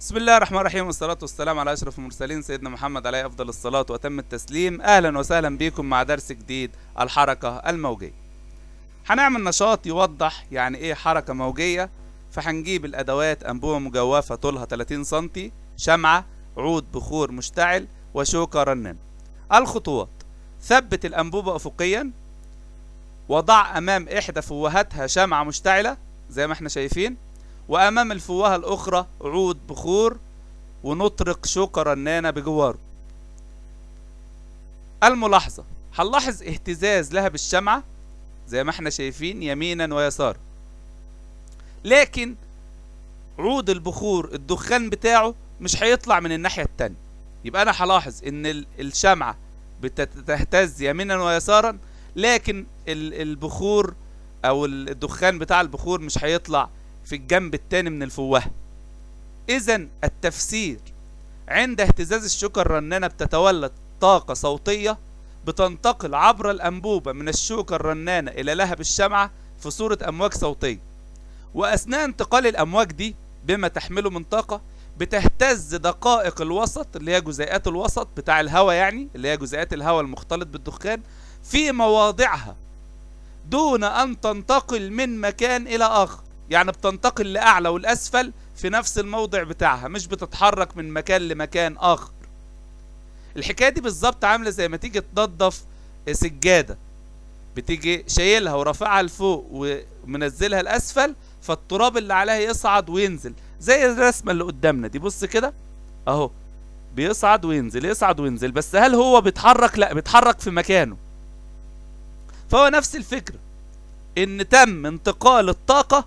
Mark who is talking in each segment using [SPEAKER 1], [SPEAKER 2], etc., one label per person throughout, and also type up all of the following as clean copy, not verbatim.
[SPEAKER 1] بسم الله الرحمن الرحيم، والصلاة والسلام على أشرف المرسلين سيدنا محمد عليه أفضل الصلاة وأتم التسليم. أهلا وسهلا بكم مع درس جديد، الحركة الموجية. هنعمل نشاط يوضح يعني إيه حركة موجية، فهنجيب الأدوات: أنبوبة مجوفة طولها 30 سنتي، شمعة، عود بخور مشتعل، وشوكة رنانة. الخطوات: ثبت الأنبوبة أفقيا، وضع أمام إحدى فوهاتها شمعة مشتعلة زي ما احنا شايفين، وأمام الفوهة الأخرى عود بخور، ونطرق شوكة رنانة بجواره. الملاحظة: هنلاحظ اهتزاز لها بالشمعة زي ما احنا شايفين يمينا ويسارا، لكن عود البخور الدخان بتاعه مش هيطلع من الناحية التانية. يبقى أنا هلاحظ إن الشمعة بتهتز يمينا ويسارا، لكن البخور أو الدخان بتاع البخور مش هيطلع في الجنب التاني من الفوهة. إذن التفسير: عند اهتزاز الشوكة الرنانة بتتولد طاقة صوتية بتنتقل عبر الأنبوبة من الشوكة الرنانة إلى لهب الشمعة في صورة أمواج صوتية، وأثناء انتقال الأمواج دي بما تحمله من طاقة بتهتز دقائق الوسط اللي هي جزيئات الوسط بتاع الهواء، يعني اللي هي جزيئات الهواء المختلط بالدخان في مواضعها دون أن تنتقل من مكان إلى آخر. يعني بتنتقل لأعلى والأسفل في نفس الموضع بتاعها، مش بتتحرك من مكان لمكان آخر. الحكاية دي بالظبط عاملة زي ما تيجي تنظف سجادة، بتيجي شايلها ورافعها لفوق ومنزلها لأسفل، فالتراب اللي عليها يصعد وينزل زي الرسمة اللي قدامنا دي. بص كده اهو، بيصعد وينزل يصعد وينزل، بس هل هو بيتحرك؟ لا، بيتحرك في مكانه. فهو نفس الفكرة، ان تم انتقال الطاقة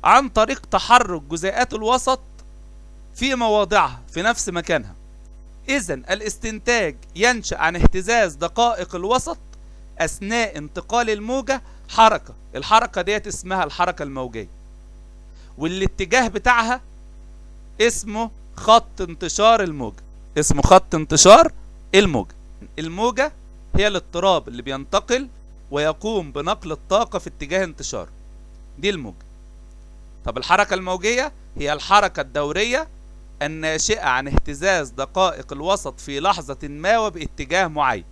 [SPEAKER 1] عن طريق تحرك جزيئات الوسط في مواضعها في نفس مكانها. إذن الاستنتاج ينشأ عن اهتزاز دقائق الوسط أثناء انتقال الموجة حركة، الحركة ديت اسمها الحركة الموجية، والاتجاه بتاعها اسمه خط انتشار الموجة، اسمه خط انتشار الموجة. الموجة هي الاضطراب اللي بينتقل ويقوم بنقل الطاقة في اتجاه انتشاره، دي الموجة. طب الحركة الموجية هي الحركة الدورية الناشئة عن اهتزاز دقائق الوسط في لحظة ما وباتجاه معين.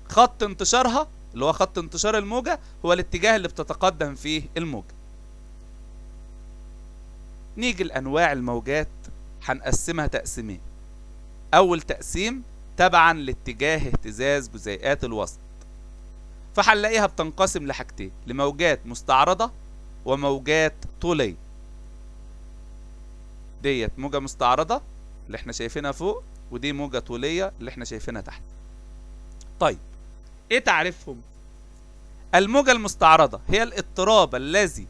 [SPEAKER 1] خط انتشارها اللي هو خط انتشار الموجة هو الاتجاه اللي بتتقدم فيه الموجة. نيجي لأنواع الموجات، هنقسمها تقسيمين. أول تقسيم تبعا لاتجاه اهتزاز جزيئات الوسط، فهنلاقيها بتنقسم لحاجتين: لموجات مستعرضة وموجات طولية. ديت موجة مستعرضة اللي احنا شايفينها فوق، ودي موجة طولية اللي احنا شايفينها تحت. طيب ايه تعريفهم؟ الموجة المستعرضة هي الاضطراب الذي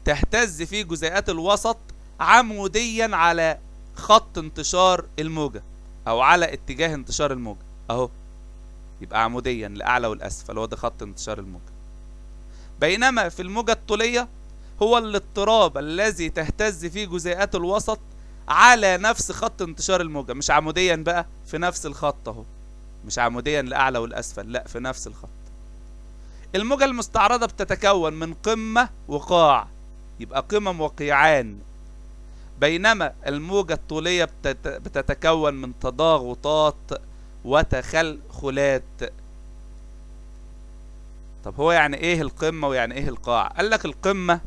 [SPEAKER 1] تهتز فيه جزيئات الوسط عموديا على خط انتشار الموجة او على اتجاه انتشار الموجة اهو، يبقى عموديا لأعلى والأسفل، هو ده خط انتشار الموجة. بينما في الموجة الطولية هو الاضطراب الذي تهتز فيه جزيئات الوسط على نفس خط انتشار الموجة، مش عموديا بقى، في نفس الخط اهو، مش عموديا لأعلى والأسفل، لا في نفس الخط. الموجة المستعرضة بتتكون من قمة وقاع، يبقى قمم وقيعان، بينما الموجة الطولية بتتكون من تضاغطات وتخلخلات. طب هو يعني ايه القمة ويعني ايه القاع؟ قال لك القمة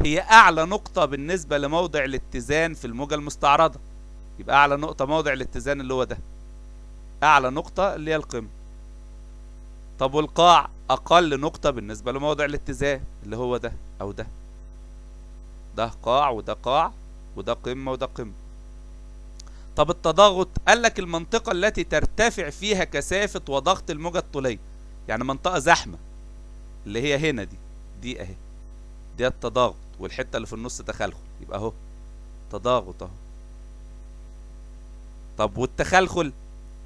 [SPEAKER 1] هي اعلى نقطة بالنسبة لموضع الاتزان في الموجة المستعرضة، يبقى اعلى نقطة موضع الاتزان اللي هو ده، اعلى نقطة اللي هي القمة. طب والقاع اقل نقطة بالنسبة لموضع الاتزان اللي هو ده او ده، ده قاع وده قاع وده قمة وده قمة. طب التضاغط؟ قال لك المنطقة التي ترتفع فيها كثافة وضغط الموجة الطولية، يعني منطقة زحمة اللي هي هنا دي اهي، دي التضاغط، والحتة اللي في النص تخلخل، يبقى اهو تضاغط اهو. طب والتخلخل؟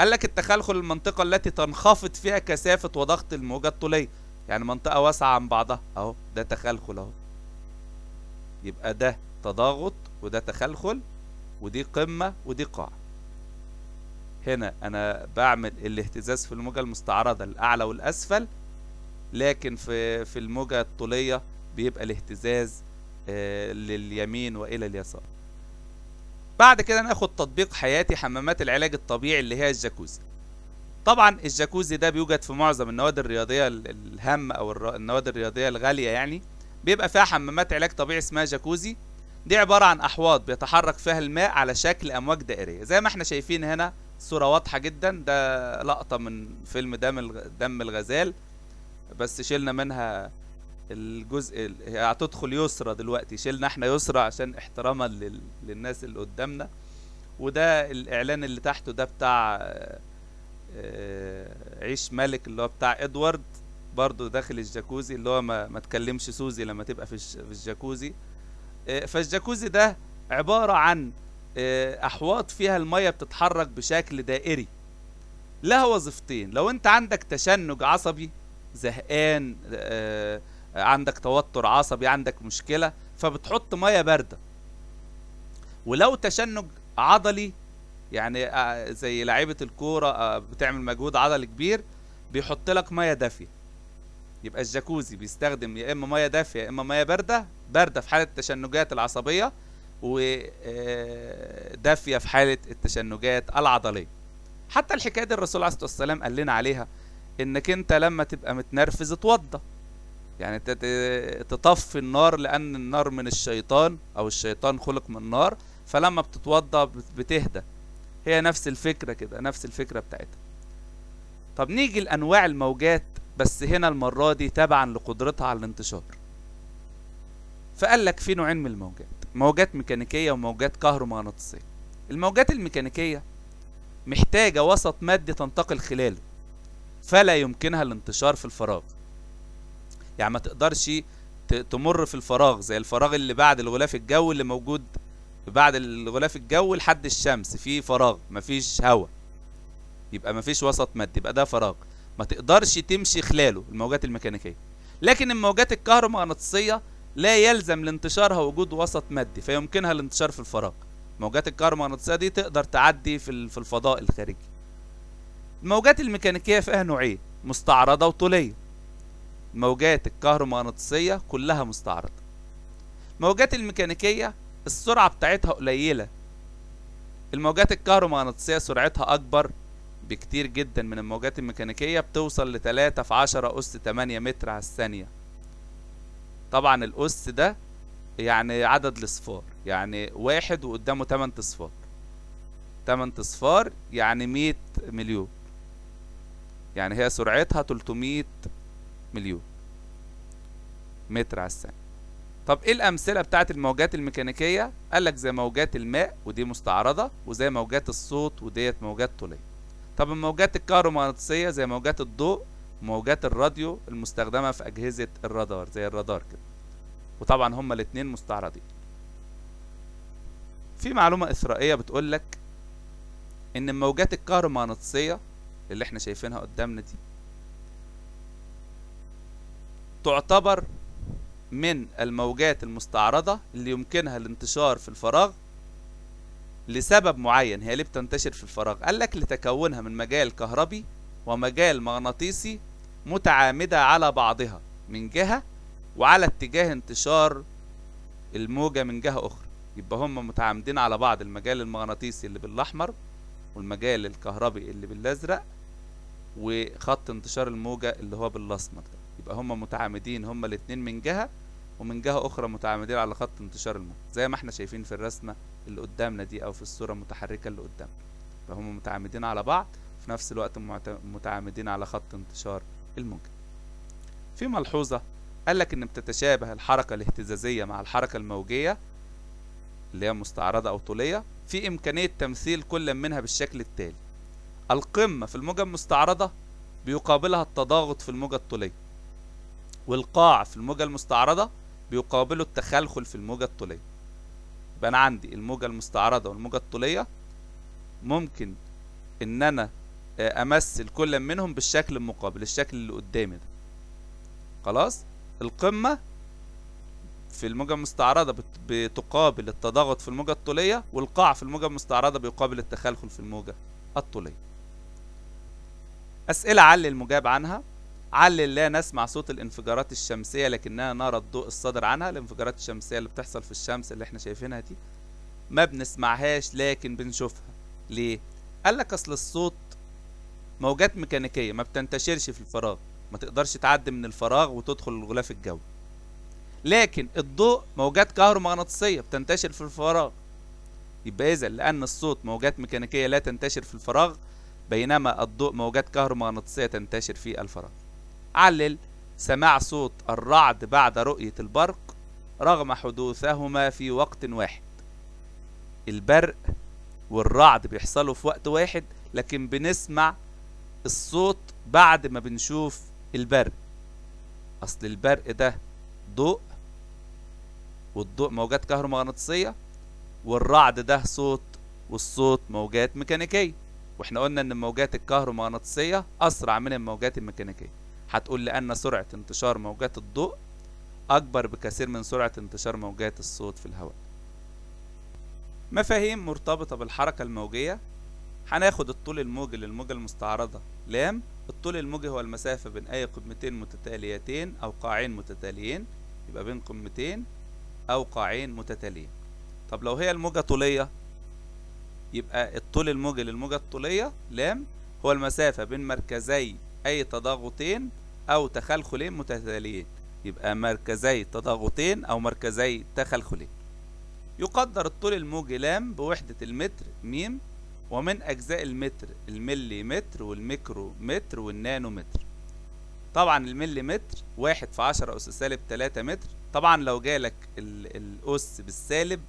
[SPEAKER 1] قال لك التخلخل المنطقة التي تنخفض فيها كثافة وضغط الموجة الطولية، يعني منطقة واسعة عن بعضها اهو، ده تخلخل اهو، يبقى ده تضاغط وده تخلخل ودي قمة ودي قاع. هنا انا بعمل الاهتزاز في الموجة المستعرضة الاعلى والاسفل، لكن في الموجة الطولية بيبقى الاهتزاز لليمين والى اليسار. بعد كده ناخد تطبيق حياتي، حمامات العلاج الطبيعي اللي هي الجاكوزي. طبعا الجاكوزي ده بيوجد في معظم النوادي الرياضية الهامة او النوادي الرياضية الغالية، يعني بيبقى فيها حمامات علاج طبيعي اسمها جاكوزي. دي عبارة عن أحواض بيتحرك فيها الماء على شكل أمواج دائرية زي ما احنا شايفين هنا، صورة واضحة جدا. ده لقطة من فيلم دم الغزال، بس شلنا منها الجزء، هتدخل يسرى دلوقتي، شلنا احنا يسرى عشان احتراما للناس اللي قدامنا. وده الإعلان اللي تحته ده بتاع عيش ملك اللي هو بتاع إدوارد، برضو داخل الجاكوزي اللي هو ما تكلمش سوزي لما تبقى في الجاكوزي. فالجاكوزي ده عبارة عن أحواض فيها المية بتتحرك بشكل دائري. لها وظيفتين، لو انت عندك تشنج عصبي، زهقان، عندك توتر عصبي، عندك مشكلة، فبتحط مية باردة. ولو تشنج عضلي يعني زي لعيبة الكورة بتعمل مجهود عضلي كبير، بيحط لك مية دافية. يبقى الجاكوزي بيستخدم يا اما مية دافيه يا اما مية باردة، باردة في حاله التشنجات العصبية، ودافيه في حاله التشنجات العضلية. حتى الحكاية دي الرسول عليه الصلاة والسلام قال لنا عليها، انك انت لما تبقى متنرفز اتوضى، يعني تطفي النار، لان النار من الشيطان او الشيطان خلق من النار، فلما بتتوضى بتهدى. هي نفس الفكرة كده، نفس الفكرة بتاعتها. طب نيجي لانواع الموجات، بس هنا المرة دي تبعا لقدرتها على الانتشار. فقال لك في نوعين من الموجات، موجات ميكانيكية وموجات كهرومغناطيسية. الموجات الميكانيكية محتاجة وسط مادي تنتقل خلاله، فلا يمكنها الانتشار في الفراغ. يعني ما تقدرش تمر في الفراغ زي الفراغ اللي بعد الغلاف الجوي، اللي موجود بعد الغلاف الجوي لحد الشمس، في فراغ مفيش هواء، يبقى مفيش وسط مادي، يبقى ده فراغ ما تقدرش تمشي خلاله الموجات الميكانيكية. لكن الموجات الكهرومغناطيسية لا يلزم لانتشارها وجود وسط مادي، فيمكنها الانتشار في الفراغ. موجات الكهرومغناطيسية دي تقدر تعدي في الفضاء الخارجي. الموجات الميكانيكية فيها نوعين، مستعرضة وطولية. الموجات الكهرومغناطيسية كلها مستعرضة. الموجات الميكانيكية السرعة بتاعتها قليلة، الموجات الكهرومغناطيسية سرعتها أكبر بكتير جدا من الموجات الميكانيكية، بتوصل ل3 في 10 أس 8 متر على الثانية. طبعا الأس ده يعني عدد الأصفار، يعني واحد وقدامه 8 أصفار، 8 أصفار يعني 100 مليون، يعني هي سرعتها 300 مليون متر على الثانية. طب ايه الأمثلة بتاعت الموجات الميكانيكية؟ قالك زي موجات الماء ودي مستعرضة، وزي موجات الصوت وديت موجات طولية. طب الموجات الكهرومغناطيسية زي موجات الضوء وموجات الراديو المستخدمة في أجهزة الرادار زي الرادار كده، وطبعا هما الاتنين مستعرضين. في معلومة إثرائية بتقولك إن الموجات الكهرومغناطيسية اللي احنا شايفينها قدامنا دي تعتبر من الموجات المستعرضة اللي يمكنها الانتشار في الفراغ لسبب معين. هي ليه بتنتشر في الفراغ؟ قالك لتكونها من مجال كهربي ومجال مغناطيسي متعامدة على بعضها من جهة، وعلى اتجاه انتشار الموجة من جهة أخرى. يبقى هم متعامدين على بعض، المجال المغناطيسي اللي بالأحمر والمجال الكهربي اللي بالأزرق وخط انتشار الموجة اللي هو بالأسمر ده، يبقى هم متعامدين هم الاتنين من جهة، ومن جهة أخرى متعامدين على خط انتشار الموجة زي ما احنا شايفين في الرسمة اللي قدامنا دي أو في الصورة المتحركة اللي قدامنا. فهم متعامدين على بعض في نفس الوقت متعامدين على خط انتشار الموجة. في ملحوظة قالك إن بتتشابه الحركة الاهتزازية مع الحركة الموجية اللي هي مستعرضة أو طولية، في إمكانية تمثيل كل منها بالشكل التالي: القمة في الموجة المستعرضة بيقابلها التضاغط في الموجة الطولية، والقاع في الموجة المستعرضة بيقابله التخلخل في الموجة الطولية. يبقى أنا عندي الموجة المستعرضة والموجة الطولية ممكن إن أنا أمثل كل منهم بالشكل المقابل، الشكل اللي قدامي ده. خلاص، القمة في الموجة المستعرضة بتقابل التضاغط في الموجة الطولية، والقاع في الموجة المستعرضة بيقابل التخلخل في الموجة الطولية. أسئلة علل المجاب عنها. علل لا نسمع صوت الانفجارات الشمسية لكننا نرى الضوء الصادر عنها، الانفجارات الشمسية اللي بتحصل في الشمس اللي احنا شايفينها دي. ما بنسمعهاش لكن بنشوفها. ليه؟ قال لك اصل الصوت موجات ميكانيكية ما بتنتشرش في الفراغ، ما تقدرش تعدي من الفراغ وتدخل الغلاف الجوي. لكن الضوء موجات كهرومغناطيسية بتنتشر في الفراغ. يبقى إذا لأن الصوت موجات ميكانيكية لا تنتشر في الفراغ، بينما الضوء موجات كهرومغناطيسية تنتشر في الفراغ. علل سماع صوت الرعد بعد رؤية البرق رغم حدوثهما في وقت واحد. البرق والرعد بيحصلوا في وقت واحد، لكن بنسمع الصوت بعد ما بنشوف البرق. أصل البرق ده ضوء، والضوء موجات كهرومغناطيسية، والرعد ده صوت، والصوت موجات ميكانيكية. واحنا قلنا ان الموجات الكهرومغناطيسية اسرع من الموجات الميكانيكية. هتقول لان سرعة انتشار موجات الضوء اكبر بكثير من سرعة انتشار موجات الصوت في الهواء. مفاهيم مرتبطة بالحركة الموجية. هناخد الطول الموجي للموجة المستعرضة لام. الطول الموجي هو المسافة بين اي قمتين متتاليتين او قاعين متتاليين، يبقى بين قمتين او قاعين متتاليين. طب لو هي الموجة طولية، يبقى الطول الموجي للموجة الطولية لام هو المسافة بين مركزي أي تضاغطين أو تخلخلين متتاليين، يبقى مركزي تضاغطين أو مركزي تخلخلين. يقدر الطول الموجي لام بوحدة المتر ميم، ومن أجزاء المتر الملي متر والميكرو متر والنانو متر. طبعا الملي متر 1 في 10 أس سالب 3 متر. طبعا لو جالك الأس بالسالب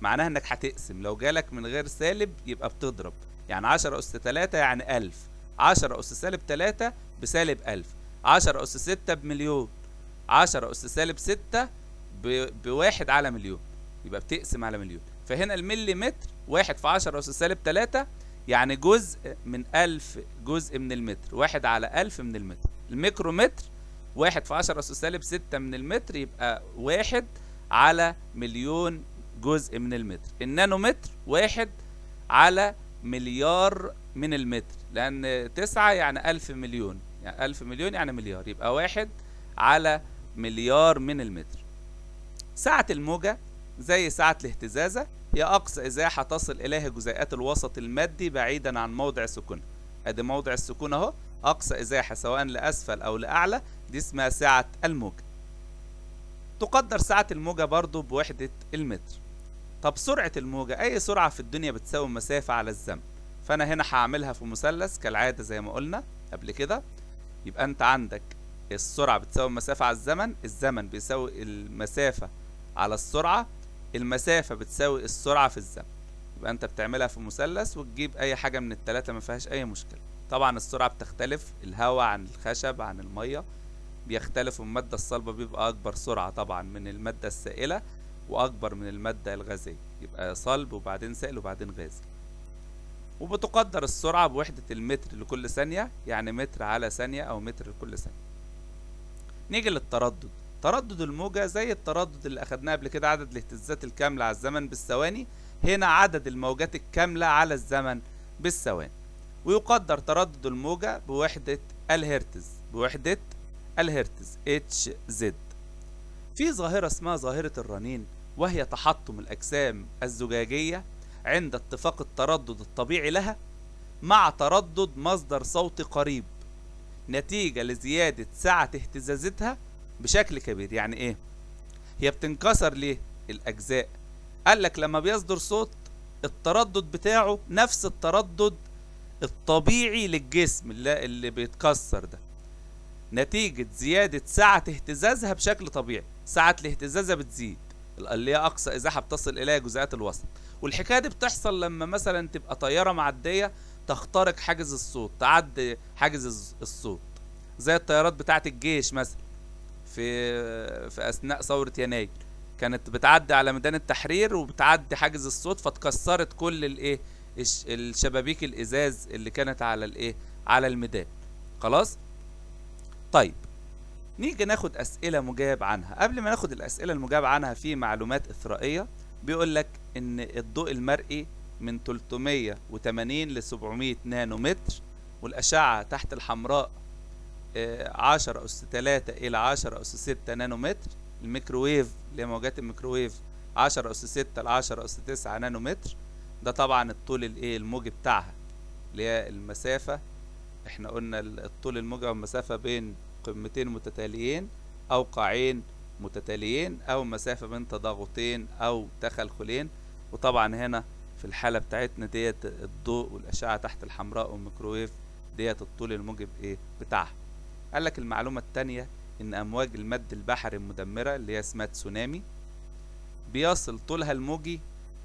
[SPEAKER 1] معناها انك هتقسم، لو جالك من غير سالب يبقى بتضرب، يعني 10 أس 3 يعني 1000، 10 أس سالب 3 بسالب 1000، 10 أس 6 بمليون، 10 أس سالب 6 بواحد على مليون، يبقى بتقسم على مليون. فهنا الملي متر 1 في 10 أس سالب 3 يعني جزء من 1000 جزء من المتر، 1 على 1000 من المتر. الميكرومتر 1 في 10 أس سالب 6 من المتر، يبقى 1 على مليون جزء من المتر. النانومتر 1 على مليار من المتر، لأن 9 يعني 1000 مليون، يعني 1000 مليون يعني مليار، يبقى 1 على مليار من المتر. سعة الموجة زي سعة الاهتزازة، هي أقصى إزاحة تصل إليها جزيئات الوسط المادي بعيدا عن موضع سكونها. أدي موضع السكون أهو، أقصى إزاحة سواء لأسفل أو لأعلى، دي اسمها سعة الموجة. تقدر سعة الموجة برضو بوحدة المتر. طب سرعة الموجة، أي سرعة في الدنيا بتساوي مسافة على الزمن، فأنا هنا هعملها في مثلث كالعادة زي ما قلنا قبل كده. يبقى أنت عندك السرعة بتساوي المسافة على الزمن، الزمن بيساوي المسافة على السرعة، المسافة بتساوي السرعة في الزمن. يبقى أنت بتعملها في مثلث وتجيب أي حاجة من التلاتة، ما فيهاش أي مشكلة. طبعا السرعة بتختلف، الهواء عن الخشب عن المية بيختلف، والمادة الصلبة بيبقى أكبر سرعة طبعا من المادة السائلة وأكبر من المادة الغازية، يبقى صلب وبعدين سائل وبعدين غازي. وبتقدر السرعة بوحدة المتر لكل ثانية، يعني متر على ثانية أو متر لكل ثانية. نيجي للتردد. تردد الموجة زي التردد اللي أخدناه قبل كده، عدد الاهتزازات الكاملة على الزمن بالثواني، هنا عدد الموجات الكاملة على الزمن بالثواني. ويقدر تردد الموجة بوحدة الهرتز، بوحدة الهرتز HZ. في ظاهرة اسمها ظاهرة الرنين، وهي تحطم الأجسام الزجاجية عند اتفاق التردد الطبيعي لها مع تردد مصدر صوتي قريب، نتيجة لزيادة سعة اهتزازتها بشكل كبير. يعني ايه؟ هي بتنكسر ليه الأجزاء؟ قال لك لما بيصدر صوت التردد بتاعه نفس التردد الطبيعي للجسم اللي بيتكسر ده، نتيجة زيادة سعة اهتزازها بشكل طبيعي. سعة الاهتزازة بتزيد، اللي هي أقصى إزاحة بتصل إليها جزيئات الوسط. والحكاية دي بتحصل لما مثلا تبقى طيارة معدية تخترق حاجز الصوت، تعدي حاجز الصوت، زي الطيارات بتاعة الجيش مثلا في أثناء ثورة يناير، كانت بتعدي على ميدان التحرير وبتعدي حاجز الصوت، فتكسرت كل الايه الشبابيك الإزاز اللي كانت على الايه على الميدان. خلاص؟ طيب نيجي ناخد أسئلة مجاب عنها. قبل ما ناخد الأسئلة المجاب عنها في معلومات إثرائية. بيقول لك إن الضوء المرئي من 380 ل 700 نانومتر، والأشعة تحت الحمراء 10 أس 3 إلى 10 أس 6 نانومتر، الميكروويف اللي هي موجات الميكروويف 10 أس 6 ل 10 أس 9 نانومتر. ده طبعا الطول الايه الموجي بتاعها اللي هي المسافة، احنا قلنا الطول الموجي والمسافة بين قمتين متتاليين أو قاعين متتاليين أو مسافة بين تضاغطين أو تخلخلين. وطبعا هنا في الحالة بتاعتنا ديت الضوء والأشعة تحت الحمراء والميكروويف ديت الطول الموجي ايه بتاعها. قال لك المعلومة التانية إن أمواج المد البحري المدمرة اللي هي اسمها تسونامي بيصل طولها الموجي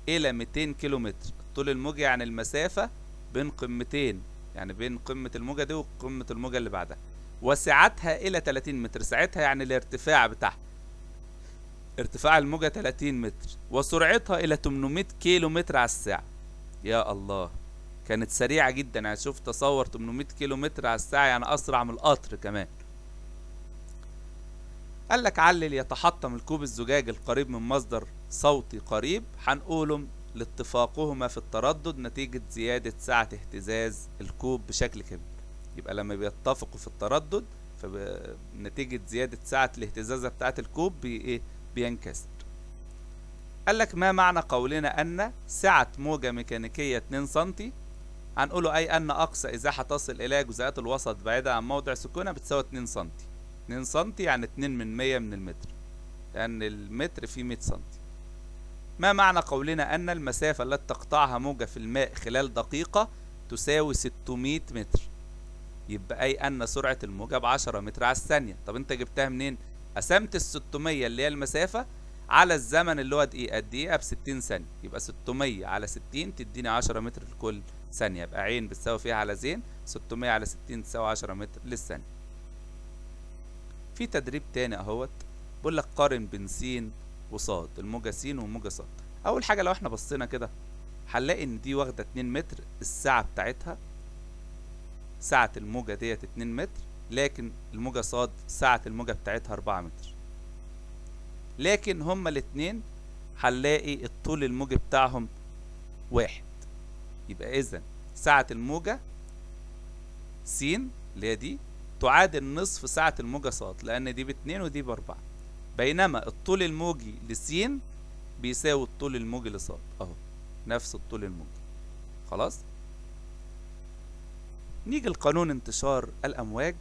[SPEAKER 1] إلى 200 كيلو متر. الطول الموجي يعني المسافة بين قمتين، يعني بين قمة الموجة دي وقمة الموجة اللي بعدها، وسعتها إلى 30 متر. ساعتها يعني الارتفاع بتاعها، ارتفاع الموجة 30 متر، وسرعتها إلى 800 كيلو متر على الساعة. يا الله، كانت سريعة جدا. يعني شوف، تصور 800 كيلو متر على الساعة، يعني أسرع من القطر كمان. قال لك علل يتحطم الكوب الزجاجي القريب من مصدر صوتي قريب، هنقولهم لاتفاقهما في التردد نتيجة زيادة سعة اهتزاز الكوب بشكل كبير. يبقى لما بيتفقوا في التردد فنتيجة زيادة سعة الاهتزازة بتاعة الكوب بينكسر. قال لك ما معنى قولنا أن سعة موجة ميكانيكية 2 سنتي؟ هنقوله أي أن أقصى إزاحة تصل إليها جزيئات الوسط بعيدة عن موضع سكونها بتساوي 2 سنتي. 2 سنتي يعني 2 من 100 من المتر، لأن المتر فيه 100 سنتي. ما معنى قولنا أن المسافة التي تقطعها موجة في الماء خلال دقيقة تساوي 600 متر؟ يبقى أي أن سرعة الموجة ب10 متر على الثانية. طب أنت جبتها منين؟ قسمت ال600 اللي هي المسافة على الزمن اللي هو دقيقة، الدقيقة ب60 ثانية، يبقى 600 على 60 تديني 10 متر لكل ثانية. يبقى عين بتساوي فيها على زين، 600 على 60 تساوي 10 متر للثانية. في تدريب تاني اهوت بيقول لك قارن بين س وصاد، الموجة س وموجة صاد. أول حاجة لو احنا بصينا كده هنلاقي إن دي واخدة 2 متر الساعة بتاعتها، ساعة الموجة ديت 2 متر، لكن الموجة صاد ساعة الموجة بتاعتها 4 متر. لكن هما الاتنين هنلاقي الطول الموجي بتاعهم واحد. يبقى إذا ساعة الموجة س اللي هي دي تعادل نصف ساعة الموجة صاد، لأن دي ب2 ودي ب4، بينما الطول الموجي لسين بيساوي الطول الموجي لصاد اهو، نفس الطول الموجي. خلاص، نيجي لقانون انتشار الأمواج.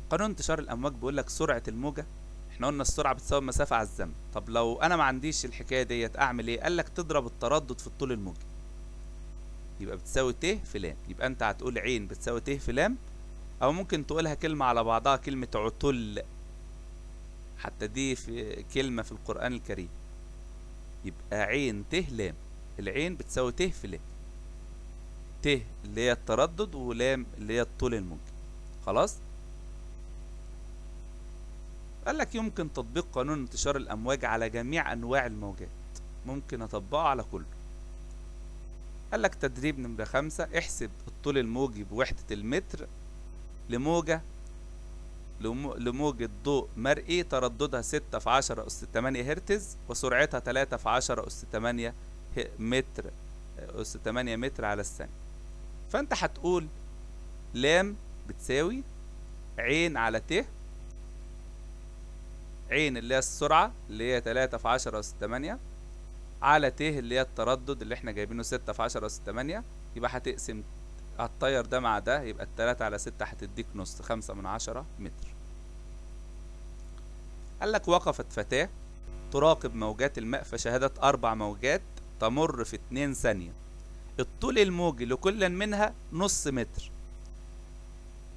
[SPEAKER 1] قانون انتشار الأمواج بيقول لك سرعة الموجة، احنا قلنا السرعة بتساوي المسافة على الزمن. طب لو أنا ما عنديش الحكاية ديت أعمل إيه؟ قال لك تضرب التردد في الطول الموجي، يبقى بتساوي ت في لام. يبقى أنت هتقول عين بتساوي ت في لام، أو ممكن تقولها كلمة على بعضها، كلمة عتل، حتى دي في كلمة في القرآن الكريم. يبقى عين ت لام، العين بتساوي ت في لام، ت اللي هي التردد ولام اللي هي الطول الموجي. خلاص، قال لك يمكن تطبيق قانون انتشار الأمواج على جميع أنواع الموجات، ممكن أطبقه على كله. قال لك تدريب نمرة 5، احسب الطول الموجي بوحدة المتر لموجة ضوء مرئي ترددها 6 في 10 أس 8 هرتز وسرعتها 3 في 10 أس 8 متر أس 8 متر على الثانية. فأنت هتقول لام بتساوي عين على ت، عين اللي هي السرعة اللي هي 3 في 10 أس 8 على ت اللي هي التردد اللي احنا جايبينه 6 في 10 أس 8، يبقى هتقسم، هتطير ده مع ده، يبقى 3 على 6 هتديك نص، 5/10 متر. قال لك وقفت فتاة تراقب موجات الماء فشاهدت 4 موجات تمر في 2 ثانية، الطول الموجي لكل منها نص متر.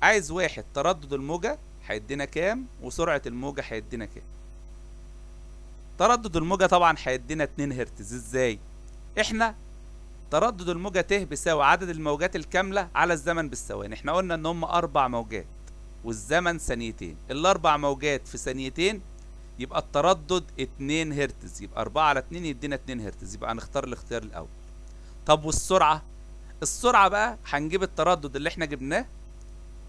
[SPEAKER 1] عايز واحد تردد الموجة هيدينا كام وسرعة الموجة هيدينا كام. تردد الموجة طبعا هيدينا 2 هرتز. ازاي؟ احنا تردد الموجة ت بيساوي عدد الموجات الكاملة على الزمن بالثواني. احنا قلنا ان هم 4 موجات والزمن ثانيتين، ال4 موجات في ثانيتين يبقى التردد 2 هرتز، يبقى 4 على 2 يدينا 2 هرتز، يبقى هنختار الاختيار الأول. طب والسرعة؟ السرعة بقى هنجيب التردد اللي احنا جبناه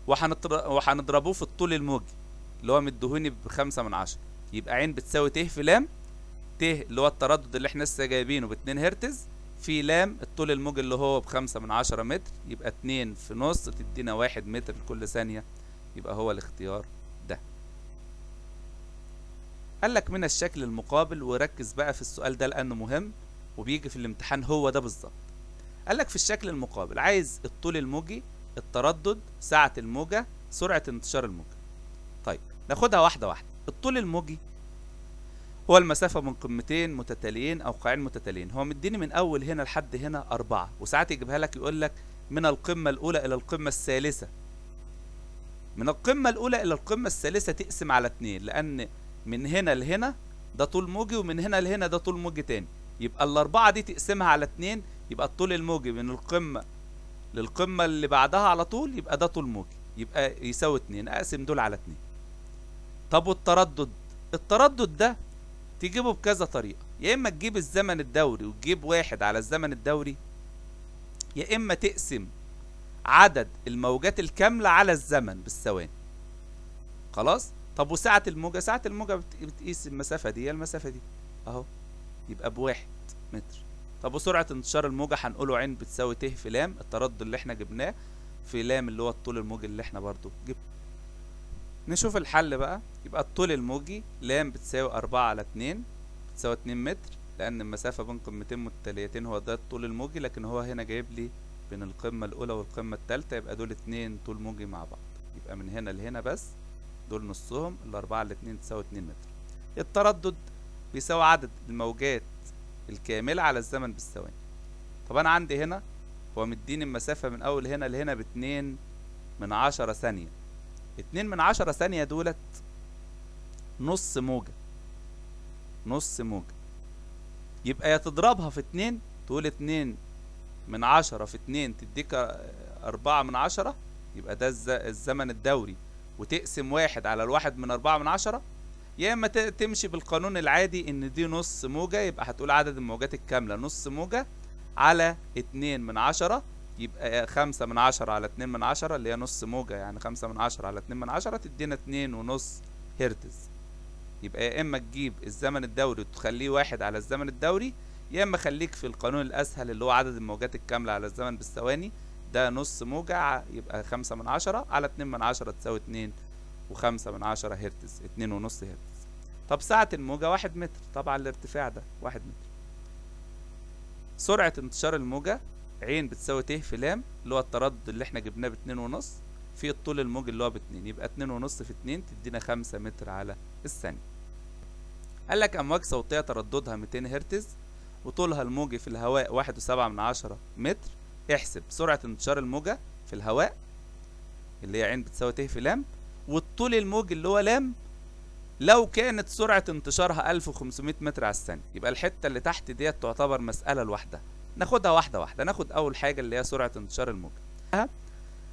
[SPEAKER 1] وهنضربوه في الطول الموجي اللي هو مديهوني ب5/10، يبقى عين بتساوي ت في لام، ت اللي هو التردد اللي احنا لسه جايبينه ب2 هرتز في لام الطول الموجي اللي هو ب5/10 متر، يبقى 2 في نص تدينا 1 متر لكل ثانية، يبقى هو الاختيار ده. قال لك من الشكل المقابل، وركز بقى في السؤال ده لأنه مهم وبيجي في الامتحان هو ده بالظبط. قال لك في الشكل المقابل عايز الطول الموجي، التردد، سعة الموجة، سرعة انتشار الموجة. طيب ناخدها واحدة واحدة. الطول الموجي هو المسافة من قمتين متتاليين أو قاعين متتاليين. هو مديني من أول هنا لحد هنا 4، وساعات يجيبها لك يقول لك من القمة الأولى إلى القمة الثالثة. من القمة الأولى إلى القمة الثالثة تقسم على 2، لأن من هنا لهنا ده طول موجي ومن هنا لهنا ده طول موجي تاني، يبقى الأربعة دي تقسمها على 2، يبقى الطول الموجي من القمة للقمة اللي بعدها على طول يبقى ده طول موجي، يبقى يساوي 2، أقسم دول على 2. طب والتردد؟ التردد ده تجيبه بكذا طريقة، يا إما تجيب الزمن الدوري وتجيب 1 على الزمن الدوري، يا إما تقسم عدد الموجات الكاملة على الزمن بالثواني. خلاص؟ طب وسعة الموجة؟ سعة الموجة بتقيس المسافة دي المسافة دي أهو، يبقى ب1 متر. طب وسرعة انتشار الموجة هنقوله عين بتساوي ت في لام، التردد اللي احنا جبناه في لام اللي هو الطول الموجي اللي احنا برضو جبناه. نشوف الحل بقى. يبقى الطول الموجي لام بتساوي 4 على 2 بتساوي 2 متر، لأن المسافة بين قمتين متتاليتين هو ده الطول الموجي، لكن هو هنا جايب لي بين القمة الأولى والقمة التالتة، يبقى دول 2 طول موجي مع بعض، يبقى من هنا لهنا بس دول نصهم، الأربعة على 2 تساوي 2 متر. التردد بيساوي عدد الموجات الكاملة على الزمن بالثواني. طب أنا عندي هنا هو مديني المسافة من أول هنا لهنا ب2/10 ثانية. 2/10 ثانية دولت نص موجة، نص موجة، يبقى يا تضربها في 2 تقول 2/10 في 2 تديك 4/10، يبقى ده الزمن الدوري، وتقسم 1 على 1/4، يا اما تمشي بالقانون العادي ان دي نص موجة، يبقى هتقول عدد الموجات الكاملة نص موجة على 2/10، يبقى 5/10 على 2/10 اللي هي نص موجة، يعني 5/10 على 2/10 تدينا 2.5 هرتز. يبقى يا اما تجيب الزمن الدوري وتخليه 1 على الزمن الدوري، يا اما خليك في القانون الاسهل اللي هو عدد الموجات الكاملة على الزمن بالثواني، ده نص موجة يبقى 5/10 على 2/10 تساوي 2.5 هرتز، 2.5 هرتز. طب سعة الموجة 1 متر، طبعا الارتفاع ده 1 متر. سرعة انتشار الموجة عين بتساوي ت في لام اللي هو التردد اللي احنا جبناه ب2.5 في الطول الموجي اللي هو ب2، يبقى 2.5 في 2 تدينا 5 متر على الثانية. قال لك أمواج صوتية ترددها 200 هرتز وطولها الموجي في الهواء 1.7 متر، احسب سرعة انتشار الموجة في الهواء اللي هي عين بتساوي ت في لام، والطول الموجي اللي هو لام لو كانت سرعة انتشارها 1500 متر على الثانية. يبقى الحتة اللي تحت ديت تعتبر مسألة لوحدها، ناخدها واحدة واحدة. ناخد أول حاجة اللي هي سرعة انتشار الموجة.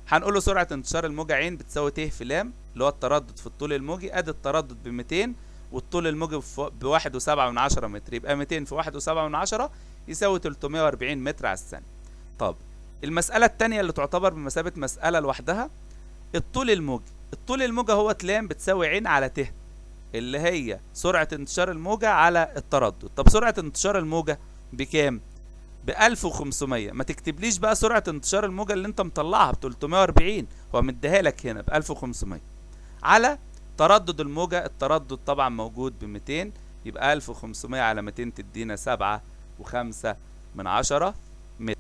[SPEAKER 1] هنقول له سرعة انتشار الموجة عين بتساوي ت في لام اللي هو التردد في الطول الموجي، ادي التردد ب 200 والطول الموجي ب 1.7 متر، يبقى 200 في 1.7 يساوي 340 متر على الثانية. طب المسألة التانية اللي تعتبر بمثابة مسألة لوحدها الطول الموجي. الطول الموجي هو لام بتساوي عين على ت اللي هي سرعة انتشار الموجة على التردد. طب سرعة انتشار الموجة بكام؟ ب 1500. ما تكتبليش بقى سرعة انتشار الموجة اللي انت مطلعها ب 340، هو مديها لك هنا ب 1500 على تردد الموجة. التردد طبعا موجود ب 200، يبقى 1500 على 200 تدينا 7.5 متر.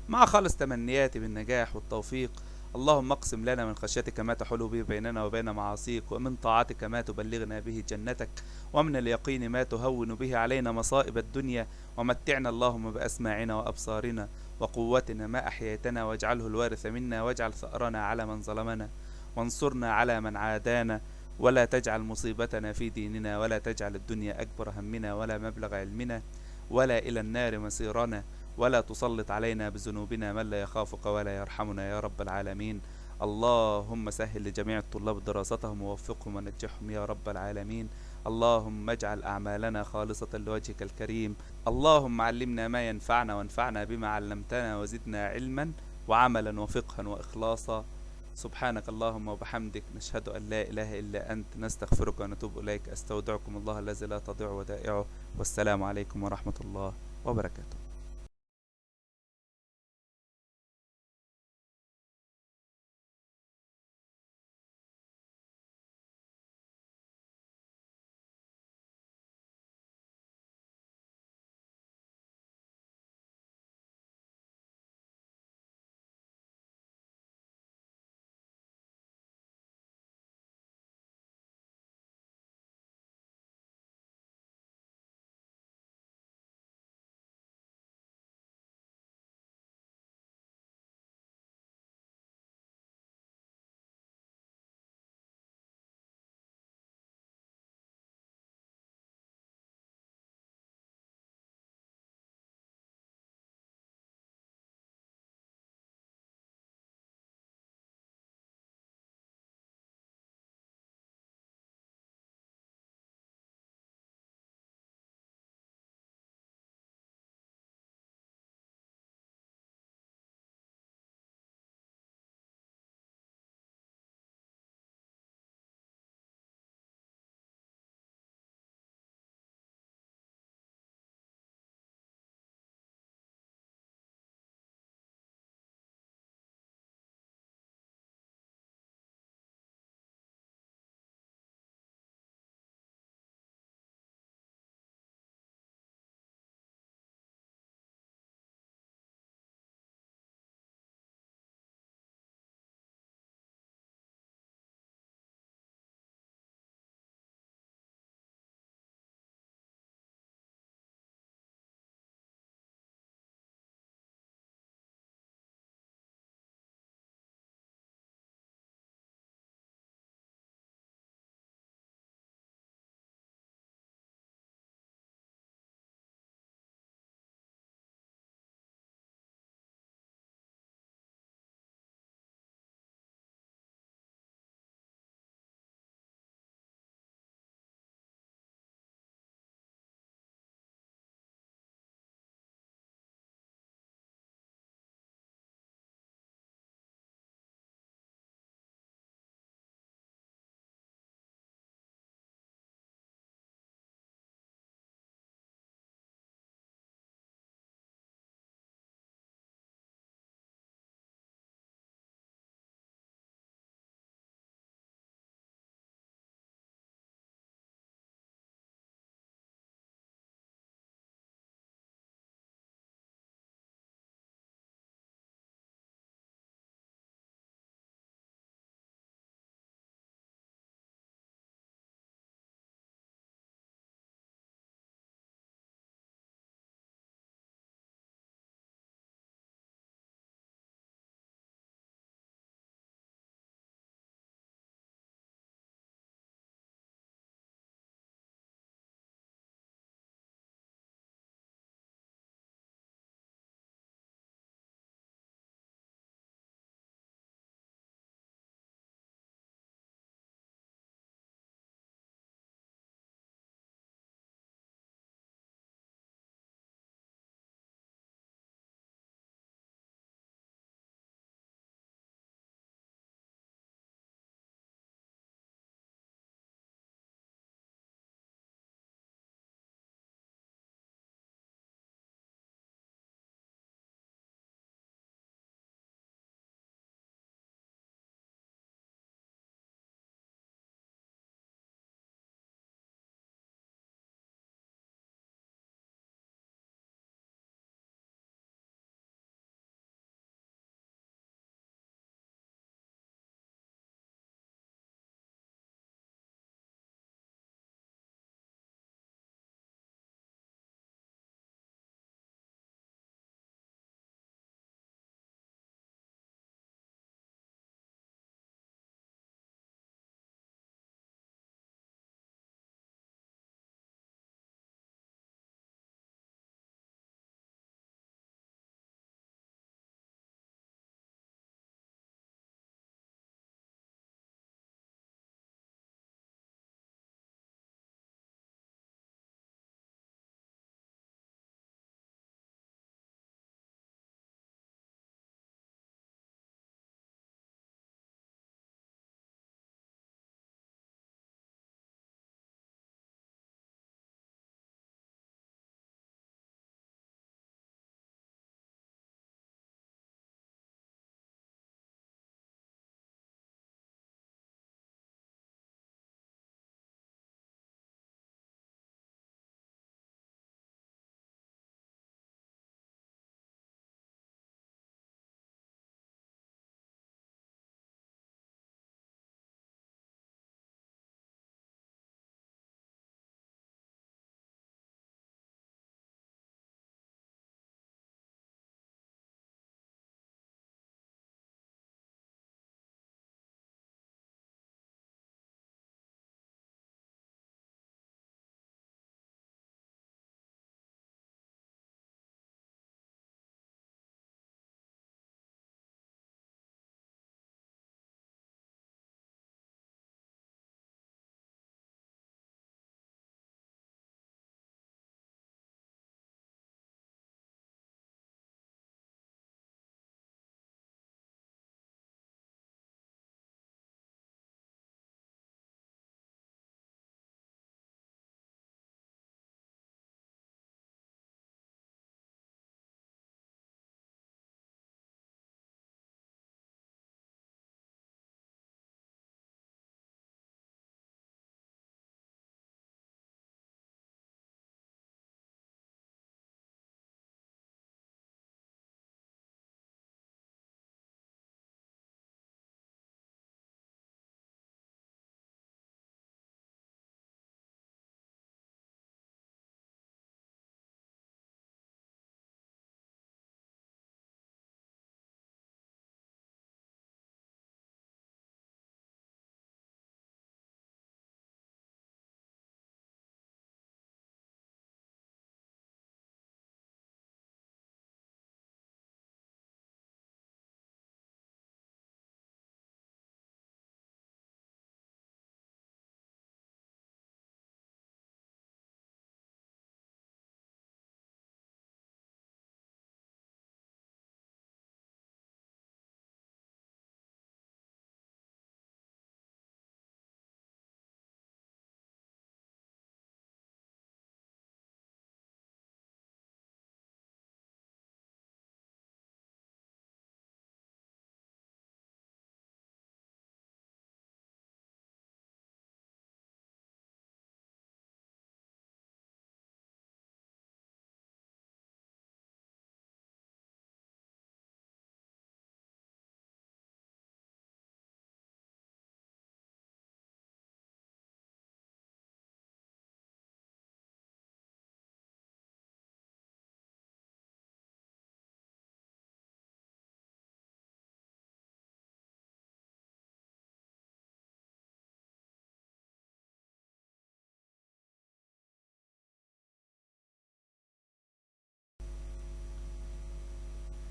[SPEAKER 1] مع خالص تمنياتي بالنجاح والتوفيق. اللهم اقسم لنا من خشيتك ما تحول به بيننا وبين معاصيك، ومن طاعتك ما تبلغنا به جنتك، ومن اليقين ما تهون به علينا مصائب الدنيا، ومتعنا اللهم بأسماعنا وأبصارنا وقوتنا ما أحييتنا، واجعله الوارث منا، واجعل ثأرنا على من ظلمنا، وانصرنا على من عادانا، ولا تجعل مصيبتنا في ديننا، ولا تجعل الدنيا أكبر همنا ولا مبلغ علمنا، ولا إلى النار مصيرنا، ولا تسلط علينا بذنوبنا من لا يخافك ولا يرحمنا يا رب العالمين. اللهم سهل لجميع الطلاب دراستهم ووفقهم ونجحهم يا رب العالمين. اللهم اجعل أعمالنا خالصة لوجهك الكريم. اللهم علمنا ما ينفعنا وانفعنا بما علمتنا وزدنا علما وعملا وفقها وإخلاصا. سبحانك اللهم وبحمدك، نشهد أن لا إله إلا أنت، نستغفرك ونتوب إليك. أستودعكم الله الذي لا تضيع ودائعه، والسلام عليكم ورحمة الله وبركاته.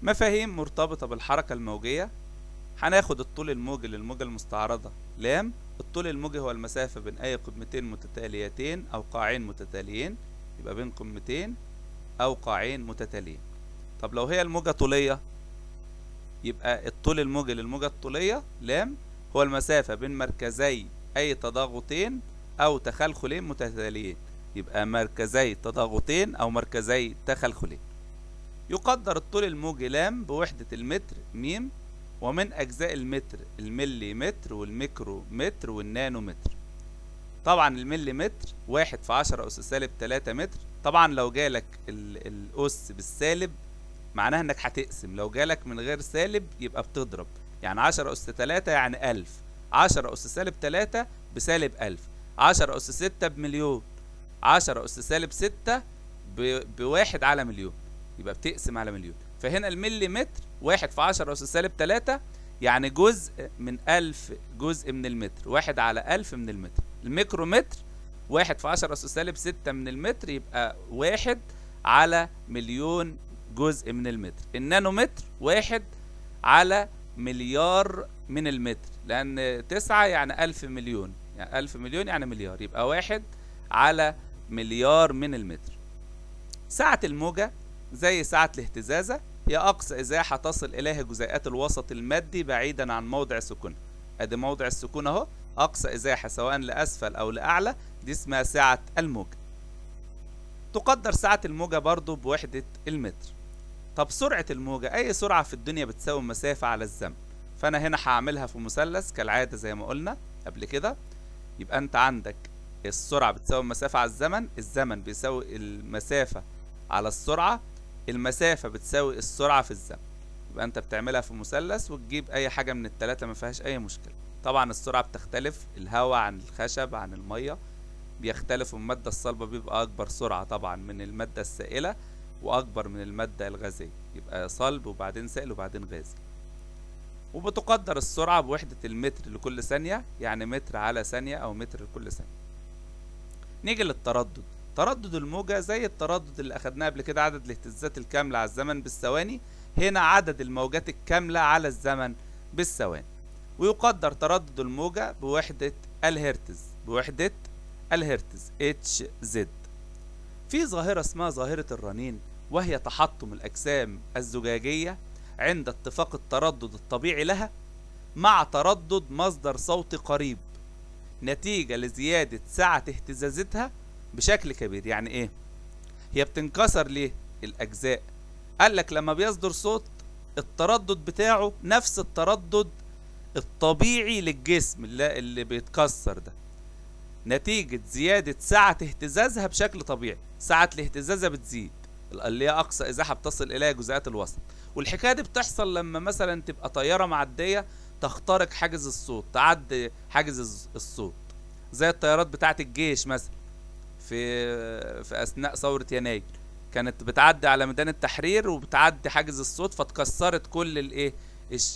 [SPEAKER 1] مفاهيم مرتبطة بالحركة الموجية. هناخد الطول الموجي للموجة المستعرضة لام. الطول الموجي هو المسافة بين أي قمتين متتاليتين أو قاعين متتاليين، يبقى بين قمتين أو قاعين متتاليين. طب لو هي الموجة طولية، يبقى الطول الموجي للموجة الطولية لام هو المسافة بين مركزي أي تضاغطين أو تخلخلين متتاليين، يبقى مركزي تضاغطين أو مركزي تخلخلين. يقدر الطول الموجي لام بوحدة المتر ميم، ومن أجزاء المتر الملي متر والميكرو متر والنانو متر. طبعا الملي متر 1 في 10 أس سالب 3 متر. طبعا لو جالك الأس بالسالب معناها انك هتقسم، لو جالك من غير سالب يبقى بتضرب، يعني 10 أس 3 يعني 1000، 10 أس سالب 3 بسالب 1000، 10 أس 6 بمليون، 10 أس سالب 6 بواحد على مليون، يبقى بتقسم على مليون. فهنا الملي متر 1 في 10 أس سالب 3 يعني جزء من 1000 جزء من المتر، 1 على 1000 من المتر. الميكرومتر 1 في 10 أس سالب 6 من المتر، يبقى 1 على مليون جزء من المتر. النانومتر 1 على مليار من المتر، لأن 9 يعني 1000 مليون، يعني 1000 مليون يعني مليار، يبقى 1 على مليار من المتر. سعة الموجة زي سعة الاهتزازة، هي أقصى إزاحة تصل إليها جزيئات الوسط المادي بعيدا عن موضع سكونها. أدي موضع السكون أهو، أقصى إزاحة سواء لأسفل أو لأعلى، دي اسمها سعة الموجة. تقدر سعة الموجة برضو بوحدة المتر. طب سرعة الموجة، أي سرعة في الدنيا بتساوي مسافة على الزمن، فأنا هنا هعملها في مثلث كالعادة زي ما قلنا قبل كده. يبقى أنت عندك السرعة بتساوي المسافة على الزمن، الزمن بيساوي المسافة على السرعة، المسافة بتساوي السرعة في الزمن. يبقى أنت بتعملها في مثلث وتجيب أي حاجة من التلاتة ما فيهاش أي مشكلة. طبعا السرعة بتختلف، الهواء عن الخشب عن المية بيختلف، والمادة الصلبة بيبقى أكبر سرعة طبعا من المادة السائلة وأكبر من المادة الغازية، يبقى صلب وبعدين سائل وبعدين غازي. وبتقدر السرعة بوحدة المتر لكل ثانية، يعني متر على ثانية أو متر لكل ثانية. نيجي للتردد. تردد الموجة زي التردد اللي أخدناه قبل كده، عدد الاهتزازات الكاملة على الزمن بالثواني، هنا عدد الموجات الكاملة على الزمن بالثواني. ويقدر تردد الموجة بوحدة الهرتز، بوحدة الهرتز HZ. في ظاهرة اسمها ظاهرة الرنين، وهي تحطم الأجسام الزجاجية عند اتفاق التردد الطبيعي لها مع تردد مصدر صوتي قريب، نتيجة لزيادة سعة اهتزازتها بشكل كبير. يعني ايه؟ هي بتنكسر ليه الأجزاء؟ قال لك لما بيصدر صوت التردد بتاعه نفس التردد الطبيعي للجسم اللي بيتكسر ده، نتيجة زيادة سعة اهتزازها بشكل طبيعي. سعة الاهتزازة بتزيد، اللي هي أقصى إزاحة بتصل إليها جزيئات الوسط. والحكاية دي بتحصل لما مثلا تبقى طيارة معدية تخترق حاجز الصوت، تعدي حاجز الصوت، زي الطيارات بتاعة الجيش مثلا في أثناء ثورة يناير، كانت بتعدي على ميدان التحرير وبتعدي حاجز الصوت، فتكسرت كل الايه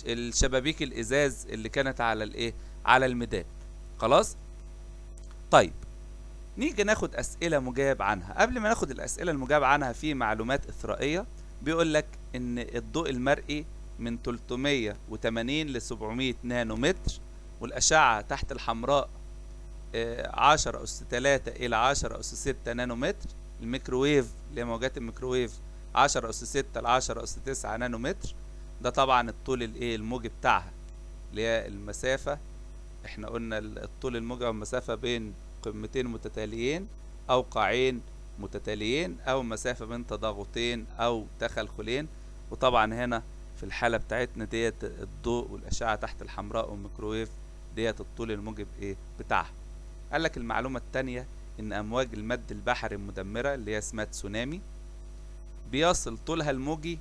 [SPEAKER 1] الشبابيك الإزاز اللي كانت على الايه على الميدان. خلاص؟ طيب نيجي ناخد أسئلة مجاب عنها. قبل ما ناخد الأسئلة المجاب عنها في معلومات إثرائية. بيقول لك إن الضوء المرئي من 380 ل 700 نانومتر، والأشعة تحت الحمراء 10 أس 3 إلى 10 أس 6 نانومتر، الميكروويف اللي هي موجات الميكروويف 10 أس 6 ل 10 أس 9 نانومتر. ده طبعا الطول الايه الموجي بتاعها اللي هي المسافة، احنا قلنا الطول الموجي والمسافة بين قمتين متتاليين أو قاعين متتاليين أو مسافة بين تضاغطين أو تخلخلين. وطبعا هنا في الحالة بتاعتنا ديت الضوء والأشعة تحت الحمراء والميكروويف ديت الطول الموجب ايه بتاعها. قال لك المعلومة التانية إن أمواج المد البحري المدمرة اللي هي اسمها تسونامي بيصل طولها الموجي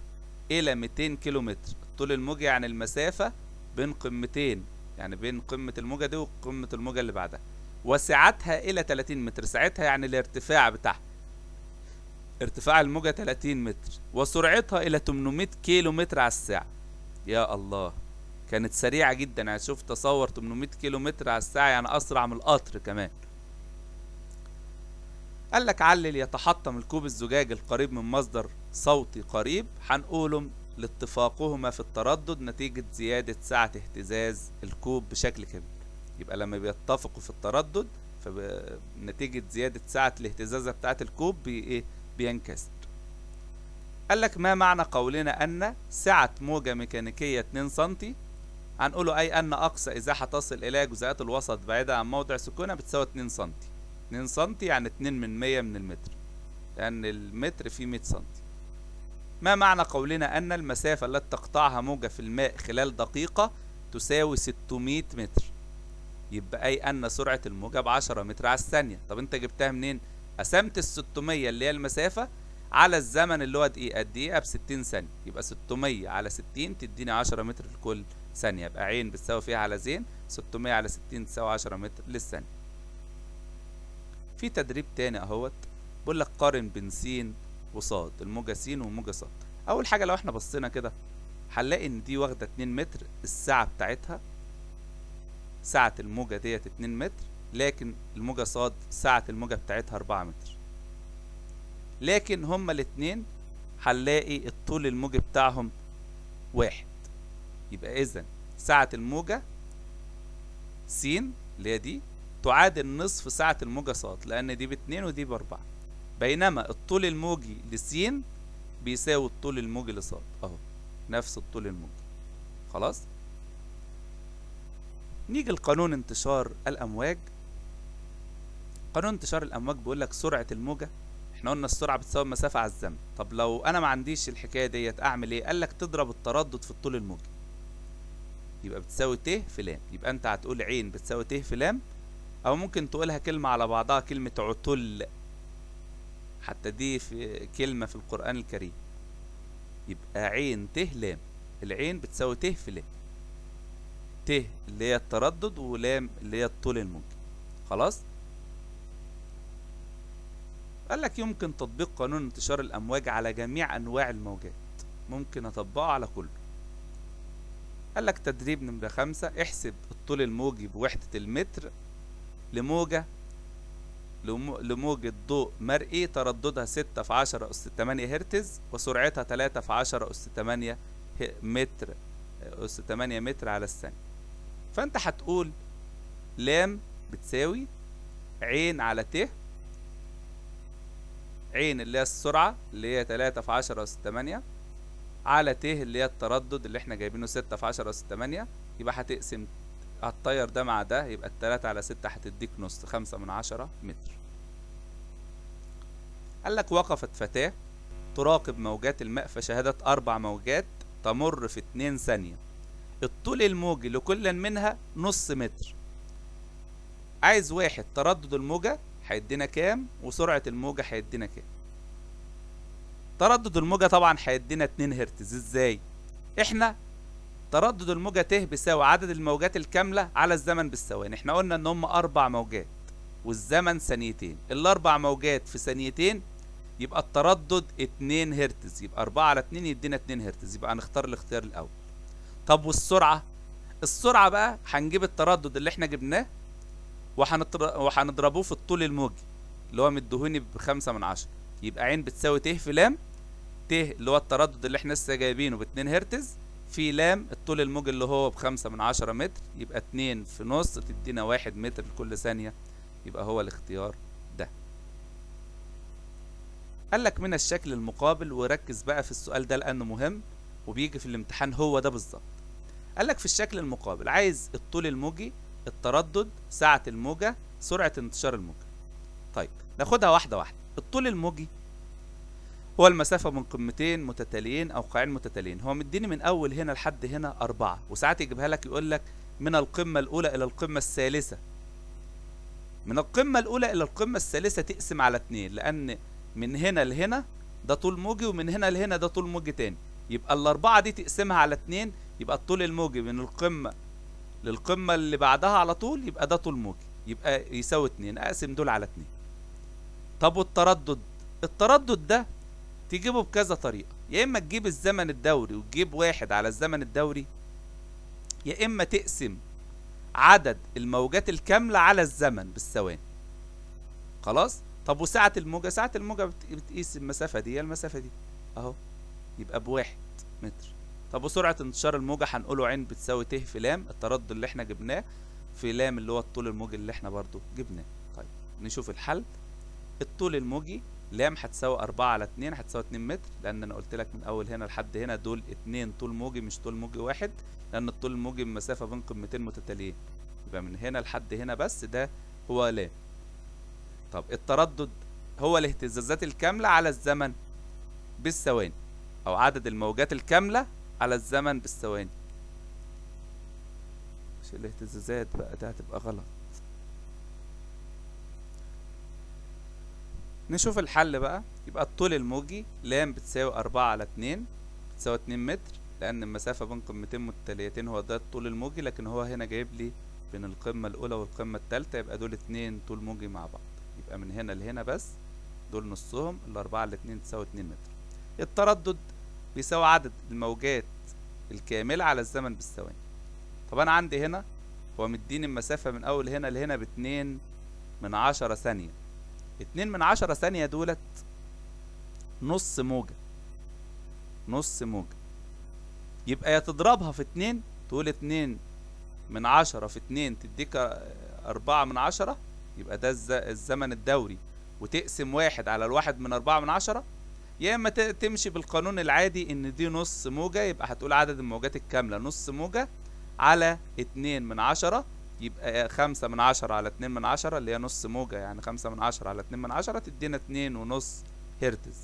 [SPEAKER 1] إلى 200 كيلومتر. الطول الموجي يعني المسافة بين قمتين، يعني بين قمة الموجة دي وقمة الموجة اللي بعدها، وسعتها إلى 30 متر. سعتها يعني الارتفاع بتاعها، ارتفاع الموجة 30 متر، وسرعتها إلى 800 كيلو متر على الساعة. يا الله، كانت سريعة جدا. يعني شوف، تصور 800 كيلو متر على الساعة، يعني أسرع من القطر كمان. قال لك علل يتحطم الكوب الزجاجي القريب من مصدر صوتي قريب. هنقوله لاتفاقهما في التردد نتيجة زيادة سعة اهتزاز الكوب بشكل كبير. يبقى لما بيتفقوا في التردد فنتيجة زيادة سعة الاهتزازة بتاعة الكوب بينكسر. قال لك ما معنى قولنا أن سعة موجة ميكانيكية 2 سم؟ هنقوله أي أن أقصى إزاحة تصل إليها جزيئات الوسط بعيدة عن موضع سكونها بتساوي 2 سم. 2 سم يعني 2% من المتر، لأن المتر فيه 100 سم. ما معنى قولنا أن المسافة التي تقطعها موجة في الماء خلال دقيقة تساوي 600 متر؟ يبقى أي أن سرعة الموجة ب10 متر على الثانية. طب أنت جبتها منين؟ قسمت ال 600 اللي هي المسافة على الزمن اللي هو دقيقة، الدقيقة ب60 ثانية، يبقى 600 على 60 تديني 10 متر لكل ثانية. يبقى عين بتساوي فيها على زين، 600 على 60 تساوي 10 متر للثانية. في تدريب تاني اهوت بيقول لك قارن بين س وصاد، الموجة س وموجة صاد. أول حاجة لو احنا بصينا كده هنلاقي إن دي واخدة 2 متر الساعة بتاعتها، ساعة الموجة ديت 2 متر، لكن الموجة صاد ساعة الموجة بتاعتها 4 متر. لكن هما الاتنين هنلاقي الطول الموجي بتاعهم واحد. يبقى إذا ساعة الموجة س اللي هي دي تعادل نصف ساعة الموجة صاد، لأن دي ب2 ودي ب4، بينما الطول الموجي لس بيساوي الطول الموجي لصاد، أهو نفس الطول الموجي. خلاص؟ نيجي لقانون انتشار الأمواج. قانون انتشار الأمواج بيقول لك سرعة الموجة، احنا قلنا السرعة بتساوي المسافة على الزمن. طب لو أنا ما عنديش الحكاية ديت أعمل إيه؟ قال لك تضرب التردد في الطول الموجي، يبقى بتساوي ت في لام. يبقى أنت هتقول عين بتساوي ت في لام، أو ممكن تقولها كلمة على بعضها، كلمة عتل، حتى دي في كلمة في القرآن الكريم. يبقى عين ت لام، العين بتساوي ت في لام، ت اللي هي التردد ولام اللي هي الطول الموجي. خلاص؟ قال لك يمكن تطبيق قانون انتشار الأمواج على جميع أنواع الموجات، ممكن أطبقه على كله. قال لك تدريب نمرة 5، احسب الطول الموجي بوحدة المتر لموجة ضوء مرئي ترددها 6 في 10 أس 8 هرتز وسرعتها 3 في 10 أس 8 متر أس 8 متر على الثانية. فأنت هتقول لام بتساوي عين على ت، عين اللي هي السرعة اللي هي 3 في 10 أس 8 على ت اللي هي التردد اللي احنا جايبينه 6 في 10 أس 8، يبقى هتقسم، هتطير ده مع ده، يبقى التلاتة على 6 هتديك نص، 5/10 متر. قال لك وقفت فتاة تراقب موجات الماء فشاهدت 4 موجات تمر في 2 ثانية، الطول الموجي لكل منها نص متر. عايز واحد تردد الموجة هيدينا كام وسرعة الموجة هيدينا كام. تردد الموجة طبعا هيدينا 2 هرتز. ازاي؟ احنا تردد الموجة ت بيساوي عدد الموجات الكاملة على الزمن بالثواني. احنا قلنا ان هم 4 موجات والزمن ثانيتين، ال4 موجات في ثانيتين يبقى التردد 2 هرتز، يبقى 4 على 2 يدينا 2 هرتز، يبقى هنختار الاختيار الأول. طب والسرعة؟ السرعة بقى هنجيب التردد اللي احنا جبناه وهنضربوه في الطول الموجي اللي هو مديهوني ب5/10، يبقى عين بتساوي ت في لام، ت اللي هو التردد اللي احنا لسه جايبينه ب2 هرتز في لام الطول الموجي اللي هو ب5/10 متر، يبقى 2 في نص تدينا 1 متر لكل ثانية، يبقى هو الاختيار ده. قال لك من الشكل المقابل، وركز بقى في السؤال ده لأنه مهم وبيجي في الامتحان هو ده بالظبط. قال لك في الشكل المقابل عايز الطول الموجي، التردد، سعة الموجة، سرعة انتشار الموجة. طيب ناخدها واحدة واحدة. الطول الموجي هو المسافة من قمتين متتاليين أو قاعين متتاليين. هو مديني من أول هنا لحد هنا 4، وساعات يجيبها لك يقول لك من القمة الأولى إلى القمة الثالثة. من القمة الأولى إلى القمة الثالثة تقسم على 2، لأن من هنا لهنا ده طول موجي ومن هنا لهنا ده طول موجي تاني، يبقى ال4 دي تقسمها على 2، يبقى الطول الموجي من القمة للقمة اللي بعدها على طول يبقى ده طول موجي، يبقى يساوي 2، أقسم دول على 2. طب والتردد؟ التردد ده تجيبه بكذا طريقة، يا إما تجيب الزمن الدوري وتجيب 1 على الزمن الدوري، يا إما تقسم عدد الموجات الكاملة على الزمن بالثواني. خلاص؟ طب وسعة الموجة؟ سعة الموجة بتقيس المسافة دي المسافة دي أهو، يبقى ب1. متر. طب وسرعة انتشار الموجة هنقوله عين بتساوي ت في لام، التردد اللي احنا جبناه في لام اللي هو الطول الموجي اللي احنا برضو جبناه. طيب نشوف الحل. الطول الموجي لام هتساوي 4 على 2، هتساوي 2 متر، لأن أنا قلت لك من أول هنا لحد هنا دول 2 طول موجي مش طول موجي واحد، لأن الطول الموجي بمسافة بين قمتين متتاليين، يبقى من هنا لحد هنا بس ده هو لام. طب التردد هو الاهتزازات الكاملة على الزمن بالثواني، أو عدد الموجات الكاملة على الزمن بالثواني. مش الاهتزازات بقى، ده هتبقى غلط. نشوف الحل بقى. يبقى الطول الموجي لام بتساوي 4 على 2 بتساوي 2 متر، لأن المسافة بين قمتين متتاليتين هو ده الطول الموجي، لكن هو هنا جايب لي بين القمة الأولى والقمة التالتة، يبقى دول 2 طول موجي مع بعض، يبقى من هنا لهنا بس دول نصهم، الأربعة على 2 تساوي 2 متر. التردد بيساوي عدد الموجات الكاملة على الزمن بالثواني. طب أنا عندي هنا هو مديني المسافة من أول هنا لهنا ب2/10 ثانية، 2/10 ثانية دولت نص موجة، نص موجة، يبقى يا تضربها في 2 تقول 2/10 في 2 تديك 4/10، يبقى ده الزمن الدوري، وتقسم 1 على 1/4، يا اما تمشي بالقانون العادي ان دي نص موجة، يبقى هتقول عدد الموجات الكاملة نص موجة على 2/10، يبقى 5/10 على 2/10 اللي هي نص موجة، يعني 5/10 على 2/10 تدينا 2.5 هرتز.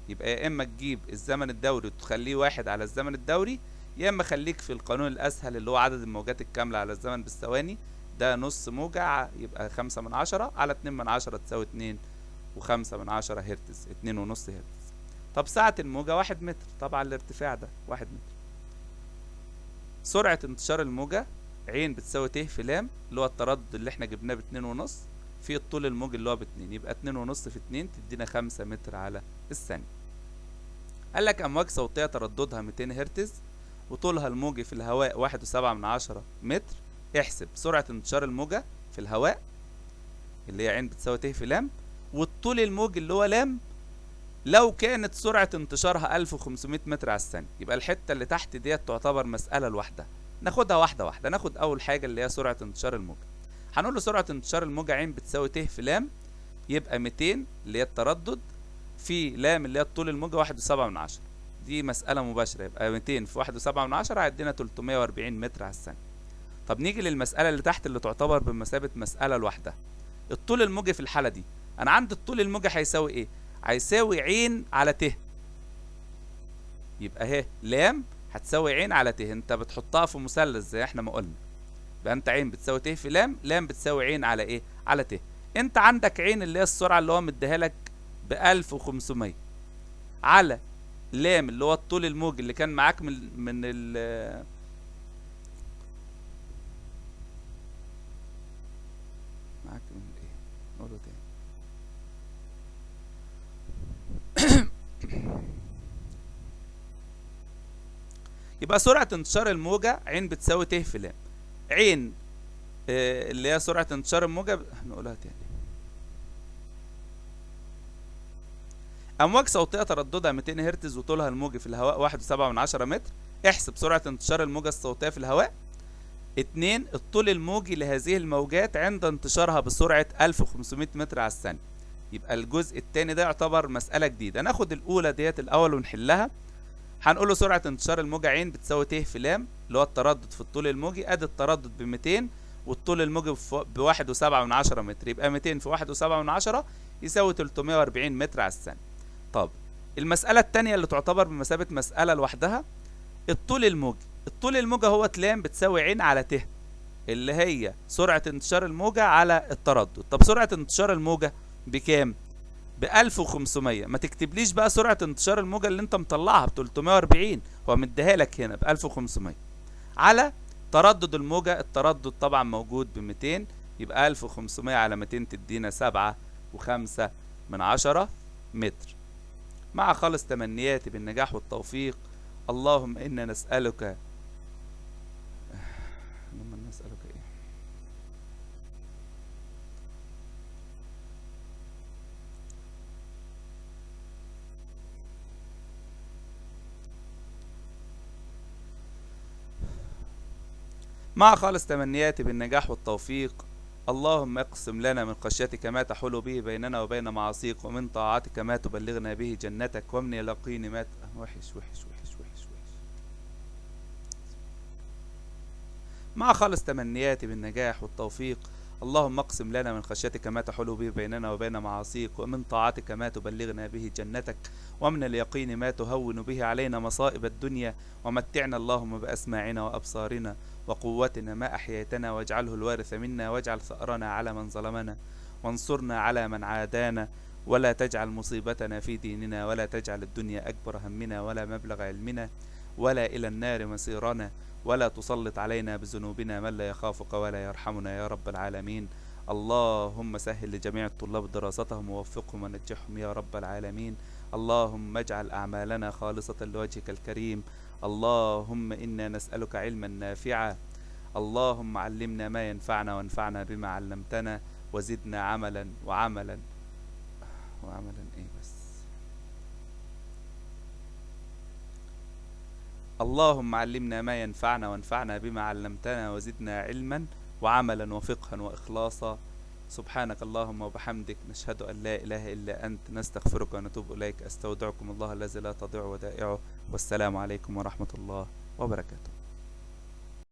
[SPEAKER 1] يبقى يا اما تجيب الزمن الدوري وتخليه 1 على الزمن الدوري، يا اما خليك في القانون الاسهل اللي هو عدد الموجات الكاملة على الزمن بالثواني، ده نص موجة يبقى 5/10 على 2/10 تساوي 2.5 هرتز، 2.5 هرتز. طب ساعة الموجة 1 متر، طبعا الارتفاع ده 1 متر. سرعة انتشار الموجة عين بتساوي ت في لام اللي هو التردد اللي احنا جبناه ب2.5 في الطول الموجي اللي هو ب2، يبقى 2.5 في 2 تدينا 5 متر على الثانية. قال لك أمواج صوتية ترددها 200 هرتز وطولها الموجي في الهواء 1.7 متر، احسب سرعة انتشار الموجة في الهواء اللي هي عين بتساوي ت في لام، والطول الموجي اللي هو لام لو كانت سرعة انتشارها 1500 متر على الثانية. يبقى الحتة اللي تحت ديت تعتبر مسألة لوحدها، ناخدها واحدة واحدة. ناخد أول حاجة اللي هي سرعة انتشار الموجة. هنقول له سرعة انتشار الموجة عين بتساوي ت في لام، يبقى 200 اللي هي التردد في لام اللي هي الطول الموجة 1.7، دي مسألة مباشرة، يبقى 200 في 1.7 هيدينا 340 متر على الثانية. طب نيجي للمسألة اللي تحت اللي تعتبر بمثابة مسألة لوحدها. الطول الموجي في الحالة دي، أنا عندي الطول الموجي هيساوي إيه؟ هيساوي عين على ت، يبقى اهي لام هتساوي عين على ت، انت بتحطها في مثلث زي احنا ما قلنا، يبقى انت عين بتساوي ت في لام، لام بتساوي عين على ايه؟ على ت. انت عندك عين اللي هي السرعة اللي هو مديها لك ب 1500 على لام اللي هو الطول الموجي اللي كان معاك من ال معاك من ايه؟ نقوله تاني. يبقى سرعة انتشار الموجة عين بتساوي ت في لام، عين اللي هي سرعة انتشار الموجة هنقولها تاني. أمواج صوتية ترددها 200 هرتز وطولها الموجي في الهواء 1.7 متر، احسب سرعة انتشار الموجة الصوتية في الهواء. 2 الطول الموجي لهذه الموجات عند انتشارها بسرعة 1500 متر على الثانية. يبقى الجزء الثاني ده يعتبر مسألة جديدة، ناخد الأولى ديت الأول ونحلها. هنقول له سرعة انتشار الموجة عين بتساوي ت في لام اللي هو التردد في الطول الموجي، ادي التردد ب 200 والطول الموجي ب 1.7 متر، يبقى 200 في 1.7 يساوي 340 متر على الثانية. طب المسألة الثانية اللي تعتبر بمثابة مسألة لوحدها، الطول الموجي. الطول الموجي هو لام بتساوي عين على ت اللي هي سرعة انتشار الموجة على التردد. طب سرعة انتشار الموجة بكام؟ ب 1500. ما تكتبليش بقى سرعة انتشار الموجة اللي انت مطلعها ب 340، هو مديها لك هنا ب 1500 على تردد الموجة. التردد طبعا موجود ب 200، يبقى 1500 على 200 تدينا 7.5 متر. مع خالص تمنياتي بالنجاح والتوفيق. اللهم إنا نسألك، اللهم نسألك إيه؟ مع خالص تمنياتي بالنجاح والتوفيق. اللهم اقسم لنا من خشيتك ما تحول به بيننا وبين معاصيك، ومن طاعتك ما تبلغنا به جنتك، ومن اليقين ما وحش وحش وحش وحش وحش. مع خالص تمنياتي بالنجاح والتوفيق. اللهم اقسم لنا من خشيتك ما تحول به بيننا وبين معاصيك، ومن طاعتك ما تبلغنا به جنتك، ومن اليقين ما تهون به علينا مصائب الدنيا، ومتعنا اللهم بأسماعنا وأبصارنا وقوتنا ما أحييتنا، واجعله الوارث منا، واجعل ثأرنا على من ظلمنا، وانصرنا على من عادانا، ولا تجعل مصيبتنا في ديننا، ولا تجعل الدنيا أكبر همنا ولا مبلغ علمنا، ولا إلى النار مصيرنا، ولا تسلط علينا بذنوبنا من لا يخافك ولا يرحمنا يا رب العالمين. اللهم سهل لجميع الطلاب دراستهم ووفقهم ونجحهم يا رب العالمين. اللهم اجعل أعمالنا خالصة لوجهك الكريم. اللهم إنا نسألك علما نافعا. اللهم علمنا ما ينفعنا وانفعنا بما علمتنا، وزدنا عملا وعملا وعملا إيه بس. اللهم علمنا ما ينفعنا وانفعنا بما علمتنا، وزدنا علما وعملا وفقها وإخلاصا. سبحانك اللهم وبحمدك، نشهد أن لا إله إلا أنت، نستغفرك ونتوب إليك. أستودعكم الله الذي لا تضيع ودائعه، والسلام عليكم ورحمة الله وبركاته.